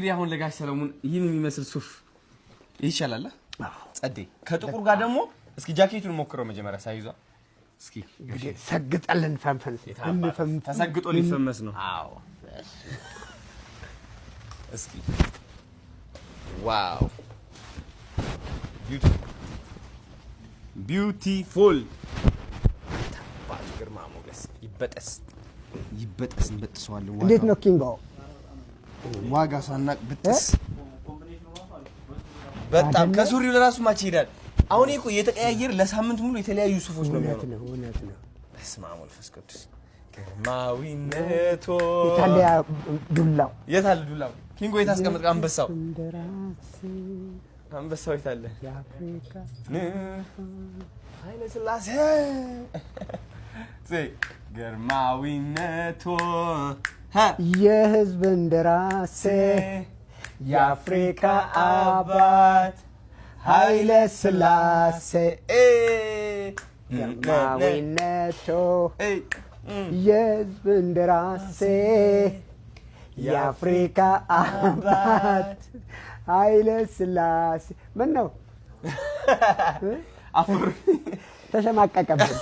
እንግዲህ አሁን ለጋሽ ሰለሞን ይህን የሚመስል ሱፍ ይሻላል። ጸዴ ከጥቁር ጋር ደግሞ እስኪ ጃኬቱን ሞክረው መጀመሪያ ሳይዟ እስኪ። እንግዲህ ሰግጠልን ፈንፈንስ። ተሰግጦ ሊፈመስ ነው። አዎ፣ እስኪ wow, beautiful! ታባቱ ግርማ ሞገስ ይበጠስ ይበጠስ፣ እንበጥሰዋለን። እንዴት ነው ኪንጎ? ዋጋ ሳናቅ ብጥስ። በጣም ከሱሪው ለራሱ match ይሄዳል። አሁን እኮ እየተቀያየረ ለሳምንት ሙሉ የተለያዩ ሱፎች ነው እውነት ነው፣ እውነት ነው። በስመ አብ ወመንፈስ ቅዱስ ግርማዊነቶ። የታለ ያ ዱላው? የታለ ዱላው? ኪንጎ የት አስቀመጥከው? አንበሳው፣ አንበሳው የታለ? የአፍሪካ ኃይለ ሥላሴ ግርማዊነቶ። የህዝብ እንደራሴ፣ የአፍሪካ አባት ኃይለ ሥላሴ፣ ግርማዊነቶ፣ የህዝብ እንደራሴ፣ የአፍሪካ አባት ኃይለ ሥላሴ። ምን ነው? አፈር። ተሸማቀቀብን?